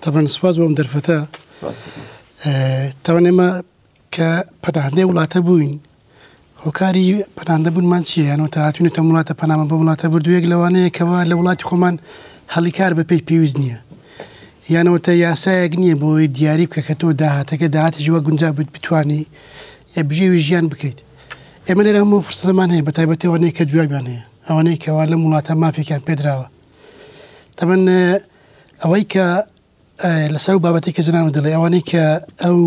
تەبەن سپاس بۆم دەرفەتە. تەبەن ئێمە کە پەناهندەی وڵاتە بووین هۆکاری پەناهندە بوونمان چییە؟ یان وتە هاتوونەتە وڵاتە پەنامان بۆ وڵاتە بردووە یەک لەوانەیە کەوا لە وڵاتی خۆمان هەڵی کار بەپێی پێویست نییە یانەوەتە یاسایەک نییە بۆی دیاری بکە کە تۆ داهاتەکە داهاتێکی وە گونجا بێت بتانی بژێوی ژیان بکەیت. ئێمە لێرە هەموو فرسەتەمان هەیە بە تایبەتی ئەوانەی کە جوابیان هەیە ئەوانەی کەوا لەم وڵاتە مافێکیان پێدراوە. تەمەن ئەوەی کە لەسەر ئەو بابەتەی کە جەنابت دەڵێ ئەوانەی کە ئەو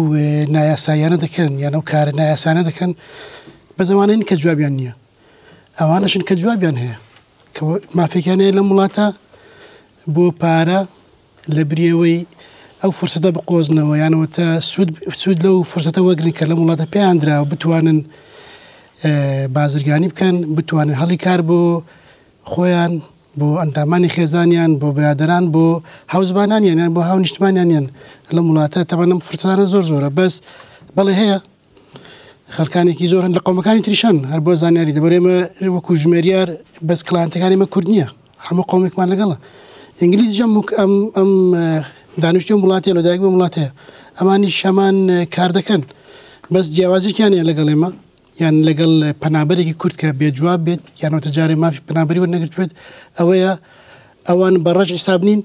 نایاساییانە دەکەن یان ئەو کارە نایاسانە دەکەن بەس ئەوانەین کە جوابیان نییە ئەوانەشن کە جوابیان هەیە کە مافێکیان هەیە لەم وڵاتە بۆ پارە لە بریەوەی ئەو فرسەتە بقۆزنەوە یانەوە تا سوود سوود لەو فرسەتە وەگرن کە لەم وڵاتە پێیان دراوە بتوانن بازرگانی بکەن بتوانن هەڵی کار بۆ خۆیان بۆ ئەندامانی خێزانیان، بۆ برادەران، بۆ هاوزمانانیان یان بۆ هاونیشتمانیانیان لەم وڵاتە. تەبعەن ئەم فرسەتانە زۆر زۆرە، بەس بەڵێ هەیە خەڵکانێکی زۆر هەن لە قەومەکانی تریشان. هەر بۆ زانیاری دەبەر ئێمە وەکو ژمێریار بەس کڵانتەکانی ئێمە کورد نییە، هەموو قەومێکمان لەگەڵە. ئینگلیزیش ئەم ئەم ئەم دانیشتوی ئەم وڵاتەیە، لەدایک بووی ئەم وڵاتەیە، ئەمانیش هەمان کار دەکەن، بەس جیاوازیەکیان هەیە لەگەڵ ئێمە. یان لەگەڵ پەنابەرێکی کورد کە بێ جواب بێت یان وتە جارێ مافی پەنابەری وەرنەگرتبێت ئەوەیە ئەوان بە ڕەج حیساب نین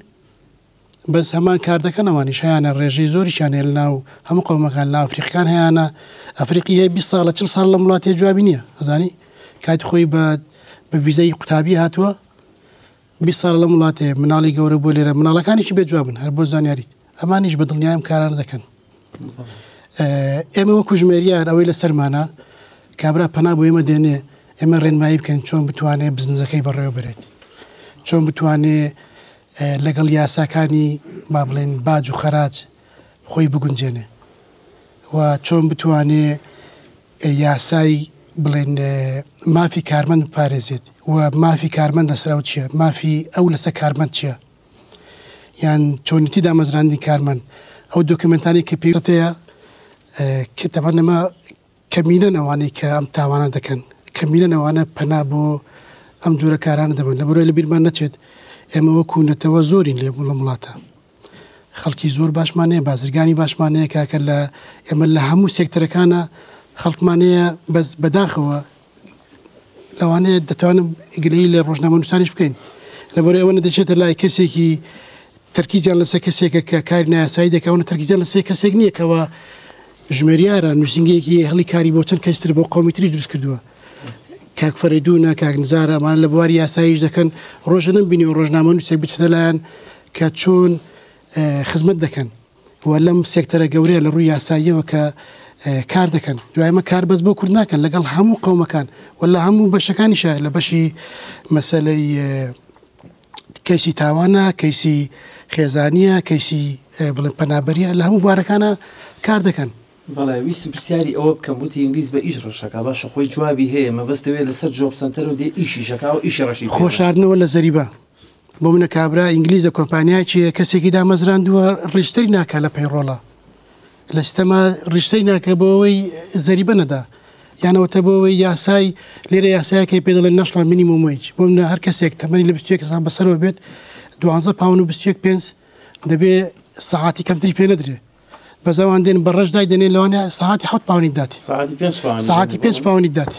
بەس هەمان کار دەکەن. ئەوانیش هەیانە ڕێژەی زۆریشیان هەیە لەناو هەموو قەومەکان، لە ئەفریقیەکان هەیانە، ئەفریقی هەیە 20 ساڵە 40 ساڵ لەم وڵاتەیە جوابی نییە. ئەزانی کاتی خۆی بە بە ڤیزای قوتابی هاتووە 20 ساڵە لەم وڵاتەیە مناڵی گەورە بۆ لێرە مناڵەکانیشی بێ جوابن. هەر بۆ زانیاریت ئەمانیش بە دڵنیایم کارانە دەکەن. ئێمە وەکو ژمێریار ئەوەی لەسەرمانە کابرا پەنا بۆ ئێمە دێنێ ئێمە ڕێنمایی بکەین چۆن بتوانێ بزنزەکەی بەڕێوە بەرێت، چۆن بتوانێ لەگەڵ یاساکانی با بڵێن باج و خەراج خۆی بگونجێنێ و چۆن بتوانێ یاسای بڵێن مافی کارمەند بپارێزێت و مافی کارمەند لەسەر ئەو چییە، مافی ئەو لەسەر کارمەند چییە، یان چۆنیتی دامەزراندنی کارمەند، ئەو دۆکیومێنتانەی کە پێویستەیە. کە تەبعەن ئەمە کەمینەن ئەوانەی کە ئەم تاوانە دەکەن، کەمینەن ئەوانە پەنا بۆ ئەم جۆرە کارانە دەبەن. لەبەرئەوەی لە بیرمان نەچێت ئێمە وەکو نەتەوە زۆرین لێ لەم وڵاتە، خەڵکی زۆر باشمان هەیە، بازرگانی باشمان هەیە کاکە، لە ئێمە لە هەموو سێکتەرەکانە خەڵکمان هەیە، بەس بەداخەوە لەوانەیە دەتوانم گلەیی لە ڕۆژنامەنووسانیش بکەین لەبەر ئەوە دەچێتە لای کەسێکی تەرکیزیان لەسەر کەسێکە کە کاری نایاسایی دەکا، ئەوە تەرکیزیان لەسەر کەسێک نییە کەەوە ژمێریارە نووسینگەیەکی هەڵی کاری بۆ چەند کەستر بۆ قومی تری دروست کردووە. کاک فەرەیدوونە، کاک نزارە، ئەمانە لە بواری یاساییش دەکەن. ڕۆژە نەمبینیوە ڕۆژنامەنووسێک بچێتە لایەن کە چۆن خزمەت دەکەن و لەم سێکتەرە گەورەیە لە ڕووی یاساییەوە کە کار دەکەن. دوای ئەمە کار بەس بۆ کورد ناکەن، لەگەڵ هەموو قەومەکان و لە هەموو بەشەکانیشە، لە بەشی مەسەلەی کەیسی تاوانە، کەیسی خێزانیە، کەیسی بڵێن پەنابەریە، لە هەموو بوارەکانە کار دەکەن. بەڵێ ویستم پرسیاری ئەوە بکەم وتی ئینگلیز بە ئیش ڕەشەکا باشە خۆی جوابی هەیە مەبەست ئەوەیە لەسەر جۆب سەنتەر و دێ ئیشیش ئەکا و ئیشی ڕەشی پێ خۆ شاردنەوە لە زەریبە بۆ منە کابرا ئینگلیزە کۆمپانیایەکی هەیە کەسێکی دامەزراندووە ڕیجستەری ناکا لە پەیڕۆڵە لە سیستەما ڕیجستەری ناکا بۆ ئەوەی زەریبە نەدا یانەوەتە بۆ ئەوەی یاسای لێرە یاسایەکەی پێ دەڵێن ناشناڵ مینیموم وەیج بۆ منە هەر کەسێک تەمەنی لە 21 ساڵ بەسەرەوە بێت 12 پاون و 21 پێنس دەبێ سەعاتی کەمتری پێ نەدرێ. بەس ئەوان دێن بە ڕەش دای دەنێن لەوانەیە سەعاتی حەوت پاونی دات. سەعاتی پێنج پاونی سەعاتی پێنج پاونی دات.